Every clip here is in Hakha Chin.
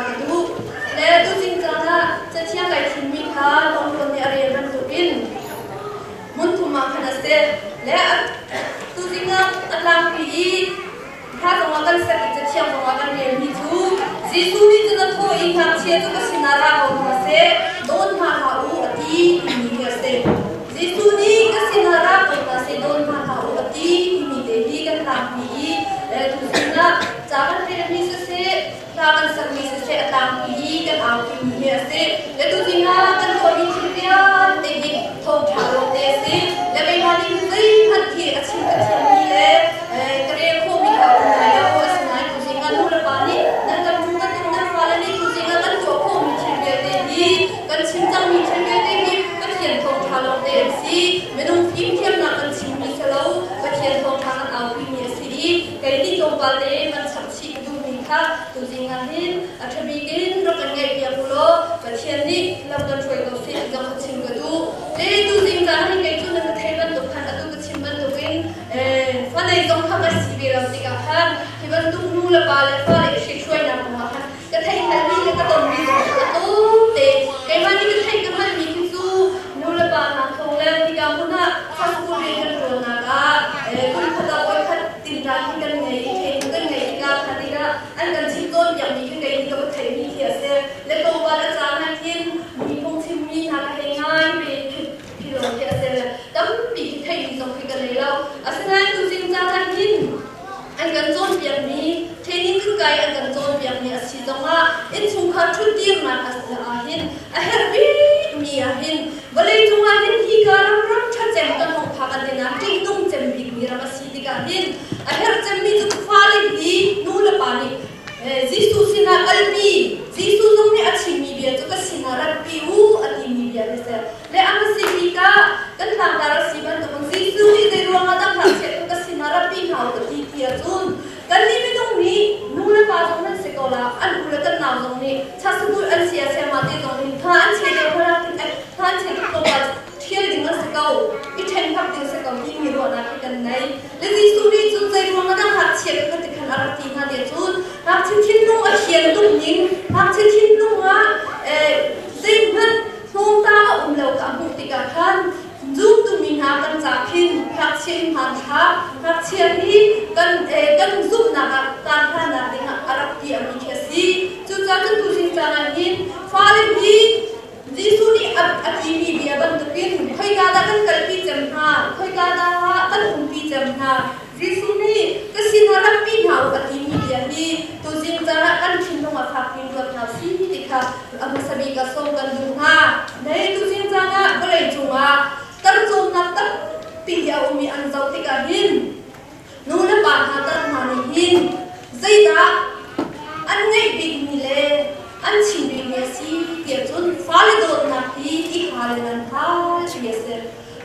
ka duh. Le tuzing caan ah Cathiang kai thimmi kha lawngtawn nih a rel bantukin hmun thum ah khan a si. Le tuzing ah a tlangpi i hla zongah kan sak i Cathiang zongah kan relmi cu Jesuh nih cun a thawh i ngakchia cu ka sinah ra ko hna seh, dawn hna hlah u a ti timi hi a si. Jesuh nih ka sinah ra ko hna seh, dawn hna hlah u a ti timi te hi kan tlangpi i tuzing ah ca kan relmi siseh, hla kan sakmi siseh a tlangpi i kan aupimi hi a si. Le tuzing ah kan tuahmi thil vialte hi thawngṭha lawngte a si. Le keimah nih zeihmanh khi a chim ka thiammi le ka rel khawhmi kha a um lai lo. Asinain tuzing ah nu le pa nih nan kan hmu kan tum nan fale nih tuzing ah kan tuah khawhmi thil vialte hi kan chim cangmi thil vialte hi Pathian thawngṭha lawngte an si. Minung fimthiamnak kan chimmi si lo, Pathian thawngṭha kan aupimi a si i kei nih tlawmpal te kan chap chih ka duhmi kha tuzing ah hin a ṭha bik in rak kan ngaihpiak u law Pathian nih lam kan hruai ko seh ti zong kha chim ka duh. Le tuzing caan hin kei cu nan ka theih bantuk khan atu ka chim bantukin fa nei zong kha ka si ve lo tikah khan hi bantuk nu le pa le fale i hruainak kong ah khan ka theih hngalhmi le ka tonmi zong a tlawm te. Keimah nih ka theih ka hngalhmi khi cu nu le pa hna thawng le hika hmun ah school rian kan ṭuannak ah kum khat ah voikhat tinṭan hi kan ngei i training kan ngei tikah kha tikah an kan chim cawnpiakmi khi kei nih ka va theihmi khi a si. Le tlawmpal a caan ah khin mi phungchimmi hna ka hei ngai ve khi lawng khi a si. Tampi khi theihmi zong khi ka nei lo. Asinain tuzing caan ah hin an kan cawnpiakmi training kan kai an kan cawnpiakmi a si zongah innchungkhar ṭhutdirnak a si ahhin a herh bikmi ahhin vawleicung ah hin hika ram ram ṭha cem kan hong phak an tina ṭihnung cem bikmi ram a si tikah hin a herh cemmi cu fale hi nu le pa nih Jesuh sinah kalpi Jesuh zong nih a chimmi bia cu ka sinah ratpi u a timi bia hi si. Le a hmasi bik ah kan tlangtar a si bantukin Jesuh nih zei ruangah dah ngakchia cu ka sinah ratpi hna u a ti ti ahcun kannih minung nih nu le pa zong nan si ko la an u le kan nau zong nih chasabul an sia siama te zong nih hna an che deuh hna hna an che tuk ko ah ṭhial ding a si ko i ṭhen khap ding si ko timi ruahnak hi kan nei. Le Jesuh nih cun zei ruangah dah ngakchia ka ti khan a rak ti hna ti cun ngakchia thinlung a thian tuk ning ngakchia thinlung ah zeihmanh hnawmtam a um lo kha a hmuh tikah khan zumtumi hna kan ca khin ngakchia hi hmanthlak ngakchia hi kan kan zumhnak ah kaan hlannak dingah a rak ti ami khi a si. Cucaah cun tuzing caan ah hin fale hi Jesuh nih a timi bia bantukin khoika dah kan kalpi cem hna, khoika dah kan umpi cem hna. Jesuh nih ka sinah ratpi hna u a timi bia hi tuzing caan ah kan thinlung ah fakpi ruat hna si ti kha a hmasa bik ah sawm kan duh hna. Nei tuzing caan ah vawlei cungah tarcawmnak tampi hi a um i an zoh tikah hin nu le pa hna tar hna nih hin zeidah an ngeih bikmi le an chim bikmi a si tiah cun fale dawtnak hi i hal in an hal ti a si.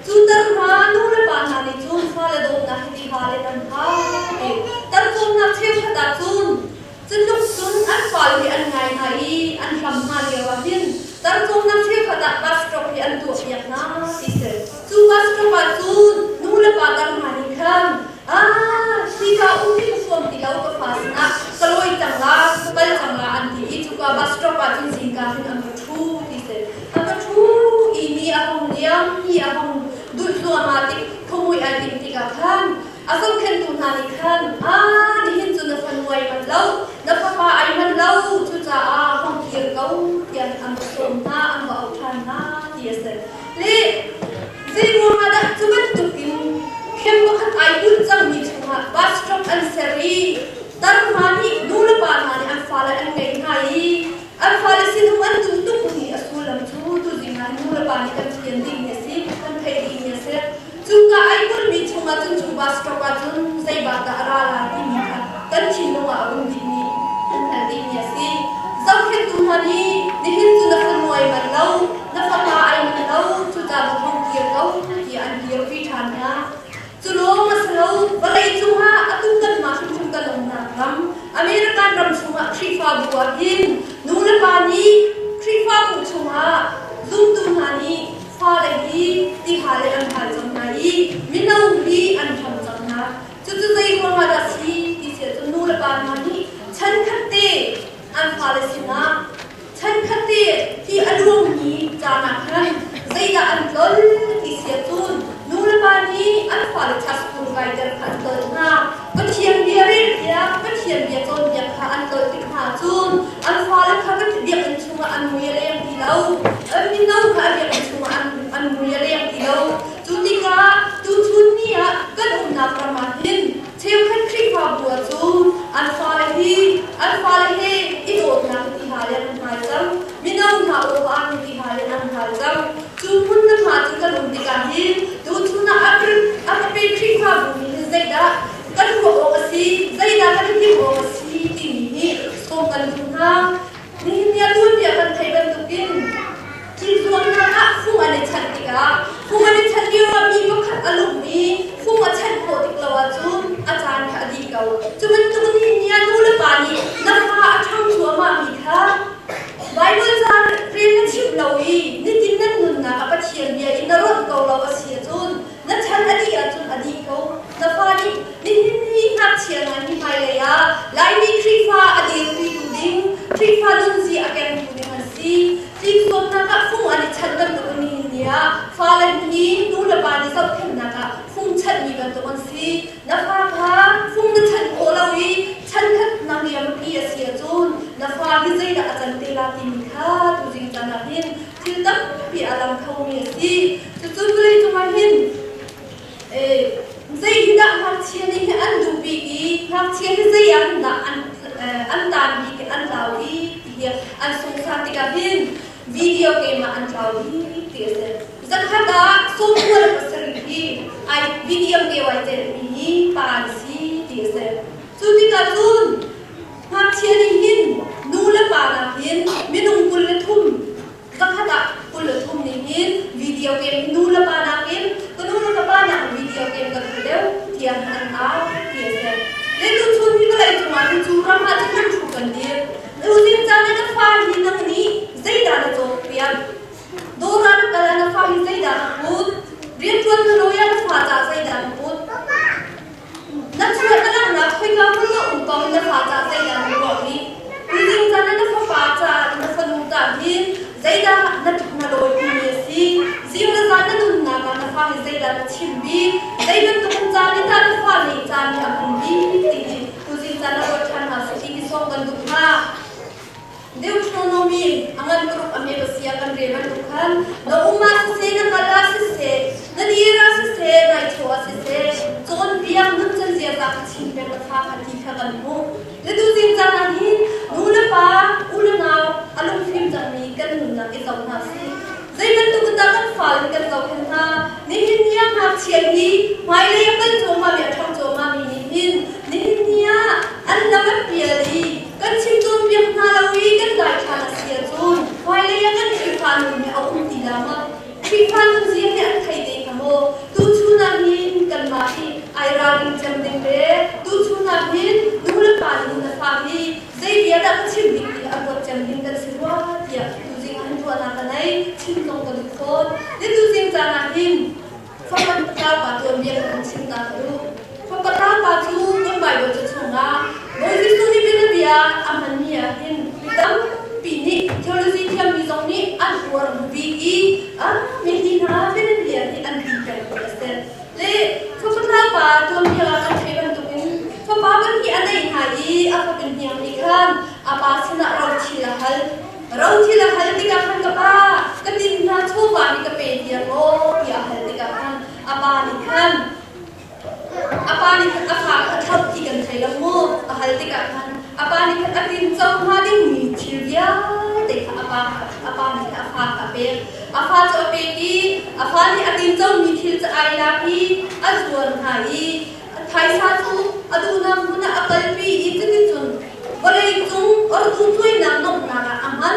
Cu tar hna nu le pa hna nih cun fale dawtnak hi ti hal in an hal ti. Tarcawmnak cheukhat ah cun Cutluk cun an fale hi an ngai hna i an hlam hna lio ah hin tarcawmnak cheukhat ah bus stop hi an tuahpiak hna ti si. Cu bus stop ah cun nu le pa tar hna nih khan ah hika um hi ka huam ti lo ka fa sinah ka lawi cang la ka kal cang la an ti i cuka bus stop ah cun zingka hin an va ṭhu ti si. An va ṭhu i ni a hung liam ni a hung dulh hluahmah tik khuamui ai timh tikah khan A zohkhenhtu hna nih khan, "Aa, nihin cu na fanu ai manh lo, na fapa ai manh lo, cucaah hong kir ko," tiah an va sawm hna, an va auh ṭhan hna, ti a si. Le zei ruangah dah cu bantukin khem pakhat ai bunh cangmi chungah bus stop an ser i tar hna nih nu le pa hna nih an fale an ngeih hna i an fale sinum an duh tukmi a sullam cu tuzing ah nu le pa nih kan fian dingmi a si, kan theih dingmi a si. Cuka ai kulhmi chungah cun cu bus stop ah cun zei bak dah a ra lai timi kha kan thinlung ah a um dihmi kan hngalh dihmi a si. Zohkhenhtu hna nih nihin cu na fanu ai manh lo, na fapa ai manh lo, cucaah va hong kir ko tiah an kirpi ṭhan hna. Cu lawng a si lo, vawlei cungah atu kanmah hrimhrim kan umnak ram, American ram chungah Khrihfabu ah hin nu le pa nih Khrihfabu chungah zumtu hna nih fale hi tihal in an hal cang hna i mino hi an hlam cang hna. Cucu zei ruangah dah si ti si ahcun nu le pa hna nih chan khat te an fale sinah an tlolh tik hna ahcun an fale kha biakinn chungah an mui a leng ti lo. An mino kha biakinn chungah an mui a leng ti lo. Cu tikah tuchun ni ah kan umnak ram ah hin cheukhat Khrihfabu ah cun an fale hi an fale he i dawtnak ti hna le an hngal cang. Mino hna aw an ti hna le an hngal cang. Cu hmun na hma cu kan um tikah hin tuchun ah a pe Khrihfabu nih hin zeidah kan ruah awk a si, zeidah kan i timh awk a si timi hi sawm kan duh hna. Nihin ni ah tuanbia kan theih bantukin thilzuamnak ah fung an i chanh tikah fung an i chanh lio ah mi pakhat a lum i fung a chanh khawh tik lo ahcun a caan kha a dih ko. Cu bantuk nihin ni ah nu le pa nih na fa a ṭhang thluahmah mi kha Baibal ca rel na chimh lo i nitin nan nunnak ah Pathian bia in na rawnh ko lo a si ahcun na chan a dih ahcun a dih ko. Na fa nih nihin ni ngakchia hna hi hmailei ah Laimi Khrihfa a dirpitu ding, Khrihfa nunzi a kengtu ding an si. Fimcawnnak ah fung an i chanh bantuk in nihin ni ah fale hi nu le pa nih zohkhenhnak ah fung chanhmi bantuk an si. Na fa kha fung na chanh khawh lo i chankhat na riampi a si ahcun na fa hi zeidah a can te la timi kha tuzing caan ah hin thil tampi a lang khomi a si. Cucun vawlei cungah hin zei hi dah ngakchia nih hi an duh bik i ngakchia hi zei ah hin dah an taan bik i an tlau bik ti hi an sungsan tikah hin video game ah an tlau bik ti a si. Zakhat ah 97 hi ai video game ai telmi hi pa an si ti a si. Cu tikah cun ngakchia nih hin nu le pa nakin minung 23 Zakhat ah 23 nih hin video game nu le pa nakin ka nu le ka pa nak video game ka duh deuh tiah an au ti a si. Le tuchun hi vawlei cungah hin cu ram ah cun kan thu kan dir. Uzing caan ah na fa hi nang nih zeidah na cawnpiak? Dawr ah na kal ah na fa hi zeidah na put? Rianṭuan na lawi ah na fa caah zeidah na put? Na chuah na langhnak khoika hmun na um ko na fa caah zeidah na ruah rih? Tuzing caan ah na fapa caah na fanu caah hin zeidah na na lawipimi a si? Zing le zan na nunnak ah na fa hi zeidah na chim bik? Zei bantuk in caan in dah na fa nih caan hi a hman bik ti hi tuzing caan ah ruat ṭhan hna sih ti hi sawm kan duh hna. Deuteronomy a ngan paruk a hme pasia kan rel bantuk khan na um ah siseh na kal ah siseh na dir ah siseh nai chaw ah siseh cawnpiak nuncan ziaza kha chim peng na fa kha ti kha kan hmuh. Le tuzing caan ah hin nu le pa u le nau a lungfim cangmi kan nunnak i zoh hna sih. Zei bantuk in dah kan fale kan zohkhenh hna? Nihin ni ah ngakchia hi hmailei a kal cuahmahmi a ṭhang cuahmahmi nih hin nihin ni ah an lam an pial i kan chim cawnpiak hna lo i kan daithlan a si ahcun hmailei ah kan Khrihfa nun hi a um ti la maw? Khrihfa nunzia hi an thei te hnga maw? Tuchun ah hin kanmah hi ai ralring cem ding le tuchun ah hin nu le pa nih na fa hi zei bia dah ka chim bik ti a ruat cem ding kan si rua tiah tuzing ah hin ruahnak ka nei chim zong ka duh fawn. Le tuzing caan ah hin fapa pa tuanbia ka kan chim ta ka duh. Fapa pa cu kan Bible ca chungah Bawi Jesuh nih bianabia a hmanmi ah hin mi tampi nih theology thiammi zong nih an uar bik i mihi hna bianabia hi an ti peng ti a si. Le fapa pa tuanbia ah kan theih bantukin fapa pahnih a neih hna i a fapin hniang nih khan a pa sinah rothil a hal. Rothil a hal tikah khan ka pa, ka tin hna chawva hi ka pe tiang maw tiah a hal tikah khan a pa nih khan a pa nih khan a fa kha thlauh ti kan thei lo mu a hal tikah khan a pa nih khan a tin co hnga dingmi thil vialte kha a pa a pa nih khan a fa kha a pek. A fa cu a pek i a fa nih a tin comi thil cu ai lak i a zuar hna i phaisa cu a duhnak hmun ah a kalpi i cuticun vawlei cung ordu cuainak nomhnak ah a hman.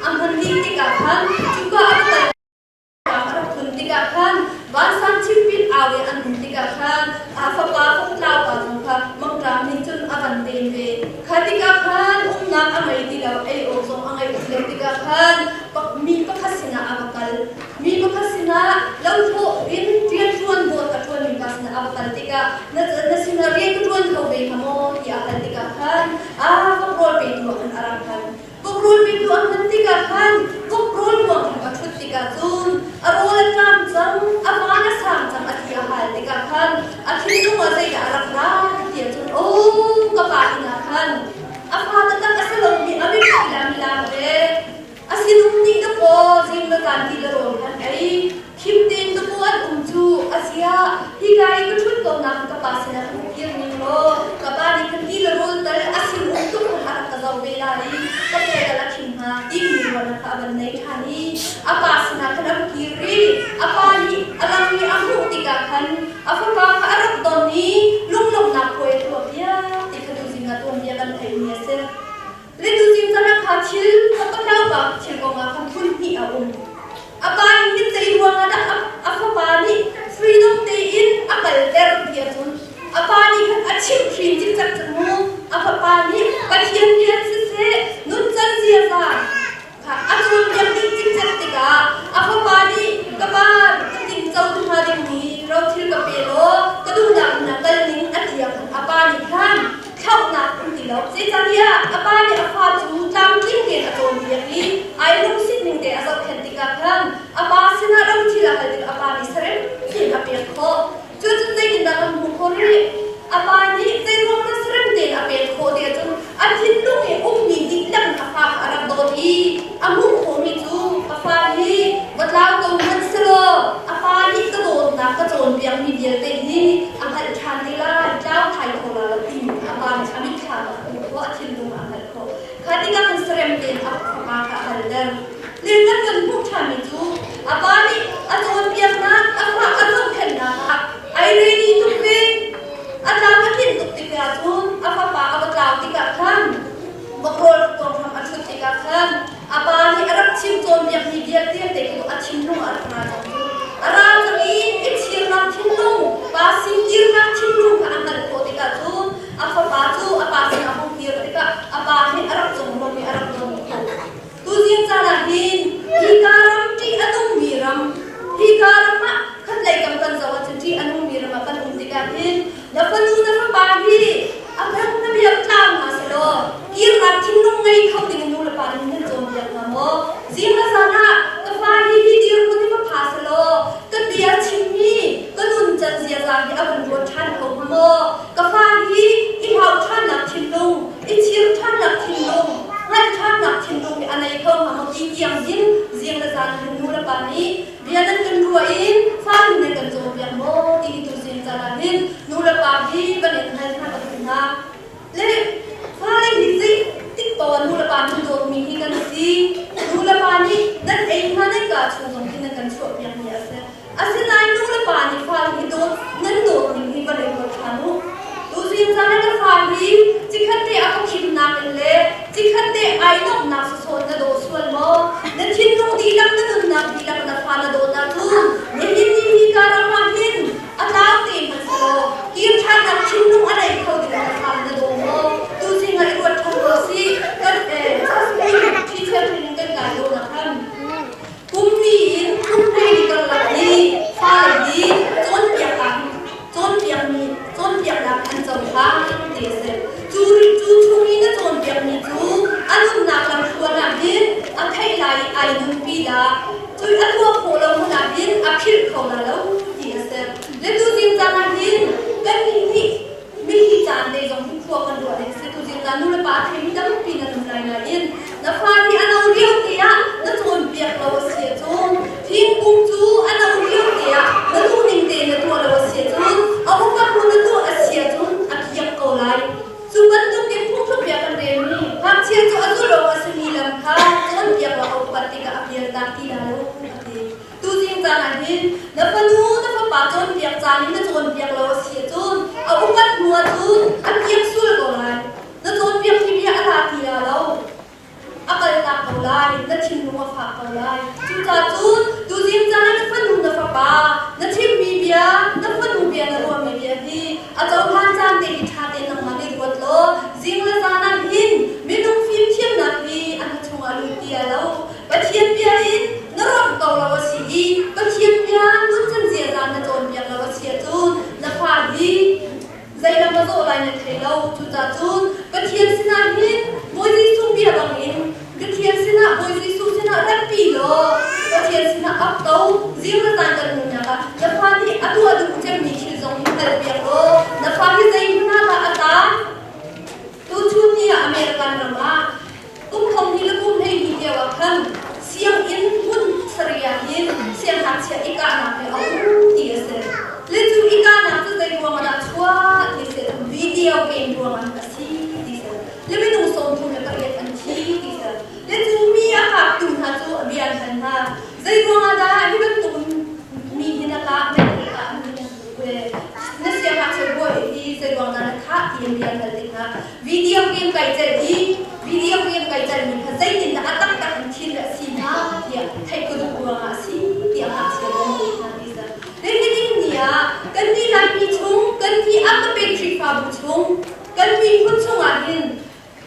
A hman dih tikah khan cuka a va kal a rak phun tikah khan vansang chimpit au i an um tikah khan a fapa faptlau pa zong kha mangṭam nih cun a van den ve. Kha tikah khan umnak a ngei ti lo, ei awk zong a ngeih ti lo tikah khan mi pakhat sinah a va kal. Mi pakhat sinah lothawh in rianṭuan bawt a ṭuanmi pa sinah a va kal tikah na, na sinah rian ka ṭuan kho ve hnga maw tiah a hal tikah khan a vok rawl petu ah khan a rak hal. Vok rawl petu a hman tikah khan vok rawl kuang kha a ṭhut tikah cun a rawl a ṭam cang, a van a sang cang a ti a hal tikah khan a thinlung ah zeidah a rak ra ti ahcun, aw ka pa inn ah khan. kha a van nei ṭhan i a pa sinah khan a va kir i a pa nih a lam i a hmuh tikah khan a fapa kha a rak don i lunglawmhnak puai a tuahpiak ti kha tuzing ah tuanbia kan theihmi a si. Le tuzing caan ah kha thil fapa thil kong ah khan phun hnih a um. A pa nih hin zei ruangah dah a fapa nih freedom tein a kalter ti ahcun a pa nih khan a chimhhrin cikcek cu mu. A fapa nih Pathian rian siseh nuncan ziaza kha a cawnpiak dih cikcek tikah a fapa nih ka pa ka tingco hnga dingmi rothil ka pe law ka duhnak in a kal ning a ti ahkhan a pa nih khan thlauhnak um ti lo. Zeicahtiah a pa nih a fa cu tlamtling tein a cawnpiak i ai lungsit ning te a zohkhenh tikah khan a pa sinah rothil a hal tikah a pa nih sarem tein a pek khawh. Cucun zeitindah kan hmuh khawh rih? A pa nih zeiruang dah sarem tein a pek khawh ti ahcun a thinlung i ummi dihlak in a fa kha a rak dawt i a hmuh khawhmi cu a fa hi va tlau ko hmanh selaw a pa nih ka dawtnak ka cawnpiakmi vialte hi a hngalh ṭhan te lai, tlau thai kho la lo timi a pa nih a mitthlam a hmuh khawh, a thinlung a hngalh khawh. Kha tikah khan sarem tein a fapa kha a halter. Lin kan hmuh ṭhanmi cu a pa nih a cawnpiaknak, a fa a zohkhenhnak ah ai ready tuk ve. A tlam a tlinh tuk tikah cun a fapa a va tlau tikah khan vawkrawl kuang hram a ṭhut tikah khan a pa nih a rak chim cawnpiakmi vialte te khi a thinlung a rak ra cang cu. A ra cang i i chirnak thinlung, pa sin kirnak thinlung kha a hngalh khawh tikah cun a fapa cu a pa sin a hung kir tikah a pa nih a rak conglawmh i a rak don khawh. Tuzing caan ah hin hika ram ṭih a nungmi ram, hika ram ah khatlei kam kan zoh ahcun ṭih a nungmi ram ah kan um tikah hin na fanu na fapa hi a kan na biak tlang hna selaw kirnak thinlung ngei kho ding in nu le pa nih nan cawnpiak hna maw? Zing le zan ah ka fa hi hi dirhmun hi va pha selaw ka bia chimmi ka nuncan ziaza hi a van ruat ṭhan kho hnga maw? Ka fa hi i hlau ṭhannak thinlung, i chir ṭhannak thinlung, hngalh ṭhannak thinlung hi a nei kho hnga maw ti tiang hin zing le zan hin nu le pa nih bia nan kan ruah in fale nan kan cawnpiak maw ti hi tuzing caan ah hin nu le pa hi van in hal hna ka duh hna. Le fale hi zeitik paoh ah nu le pa nan dawtmi hi kan si. Nu le pa nih nan ei hna nan kaa chung zong khi nan kan chuahpiakmi a si. Asinain nu le pa nih fale hi dawt nan dawt ning hi va rel ṭhan u. Tuzing caan ah na fa hi cikhat te a ka khimnak in le cikhat te ai nuamhnak sawsawh na daw sual maw? Na thinlung dihlak na nunnak dihlak na fa na dawt ahcun nihin ni hi ka ram ah hin a tlau te hmanh selaw kir ṭhannak thinlung a nei kho ding na fa na daw maw? Tuzing ah i ruat ṭhan ko sih. Kan teacher training kan kai lo nak khan Kumni in kumhlei karlak hi fale hi cawnpiak ah cawnpiakmi cawnpiaknak an cohlang ti a si. Cu cu chung i na cawnpiakmi cu a nunnak lamthluan ah hin a theih lai i ai nunpi dah cu a tuah khawh lo hmanh ah hin a philh kho la lo ti a si. Le tuzing caan ah hin kannih nih mihi caan te zong hi khua kan ruah ding si tuzing caan nu le pa theimi tampi nan um lai nain na fa hi a no lio te ah na cawnpiak lo a si ahcun thingkung cu a no lio te ah na duh ning te na tuah lo a si ahcun a upat hnu na tuah a si ahcun a kiak ko lai. Cu bantukin phungthluk bia kan relmi ngakchia cu a zulh awk a simi lam kha cawnpiak lo a upat tikah a pialtak ti la lo a ti. Tuzing caan ah hin na fanu na fapa cawnpiak caan in na cawnpiak lo a si ahcun a upat hnu ahcun a kiak sul ko lai. Na cawnpiak hi bia a la ti la lo. A kaltak ko lai, na thinlung a fak ko lai. Cucaah cun tuzing caan ah na fanu na fapa na chimmi bia, na fanu bia na ruahmi bia hi a cohlan caan te hi ṭha tein nangmah nih ruat law zing le zan ah hin minung fimthiamnak hi a hna chungah lut ti a lo. Pathian bia in na rawnh ko lo a si i Pathian bia nuncan ziaza na cawnpiak lo a si ahcun na fa hi zeilam a zawh lai na thei lo. Cucaah cun Pathian sinah hin Bawi Jesuh bia bangin Pathian sinah Bawi Jesuh sinah ratpi law Pathian sinah ap ko zing le zan kan nunnak ah na fa nih a tuah duh cemmi thil zong hi hngalhpiak law na fa hi zei hmun ah dah a taan Tuchun ni ah American ram ah kum thong hnih le kum 12 lio ah khan sianginn hmun sarih ah hin siangngakchia i kahnak hi a um ti a si. Le cu i kahnak cu zei ruang ah dah chuah ti a si. Video game ruang ah a si ti a si. Le minung 38 an thi ti a si. Le cu mi a kaptu hna cu kai celh i video game kai celhmi kha zeitindah a taktak in thil a si hnga tiah theih ka duh ruangah a si tiah ngakchia lawng hna ti sa. Nihin ni ah kan nih Laimi chung, kan nih a ka pek Khrihfabu chung, kan miphun chungah hin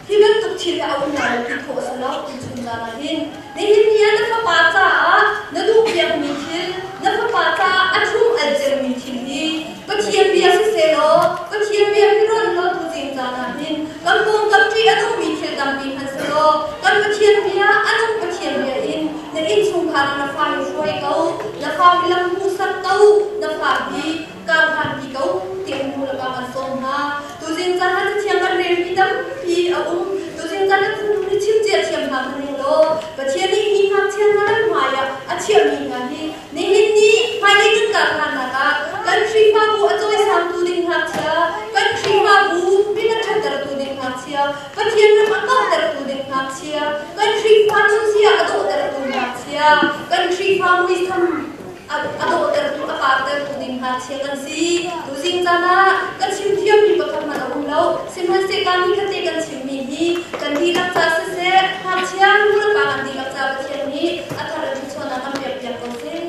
hi bantuk thil hi a um lai lo ti khawh a si lo ti chung caan ah hin nihin ni ah na fapa caah na duhpiakmi thil na fapa caah a thlum al cemmi thil hi Pathian bia sisehlaw Pathian bia hi ruat law tuzing caan ah hin kan pawngkam ṭih a nungmi thil tampi hmanh selaw kan Pathian bia a nung Pathian bia in na innchungkhar ah na fa hi hruai ko na fa hi lam hmuhsak ko na fa hi karhlanpi ko tiah nu le pa kan sawm hna. Tuzing caan ah Cathiang kan relmi tampi a um. Tuzing caan ah phung nih chim cia thiam hna hmanh law Pathian nih hi ngakchia hna lam hmai ah a chiahmi hna hi nihin ni hmailei kan karhlannak ah kan Khrihfabu a cawisangtu ding ngakchia, kan Khrihfabu min a ṭhattertu ding ngakchia, Pathian ram a kauhtertu ding ngakchia, kan Khrihfa nunzia a dawhtertu ngakchia, kan Khrihfa muisam a dawhtertu a partertu ding ngakchia kan si. Tuzing caan ah ka chim thiammi pakhat hmanh a um lo. Sihmanhsehlaw ni khatte kan chimmi hi kan dihlak ca siseh, ngakchia nu le pa kan dihlak ca Pathian nih a thar in thluachuahnak kan pekpiak ko seh.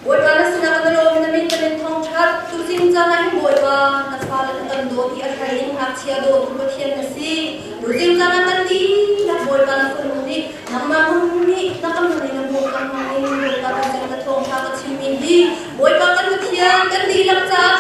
Bawipa na sinah kan lawm na min kan in thangṭhat. Tuzing caan ah hin Bawipa na fale na kan dawt i a hlei in ngakchia dawtu Pathian na si. Tuzing caan ah kan dihlak Bawipa na fanu nih nangmah hmun nih na kan hman in na hmuh kan hmang in Bawipa kan na thawngṭha ka chimmi hi Bawipa kan Pathian kan dihlak caah.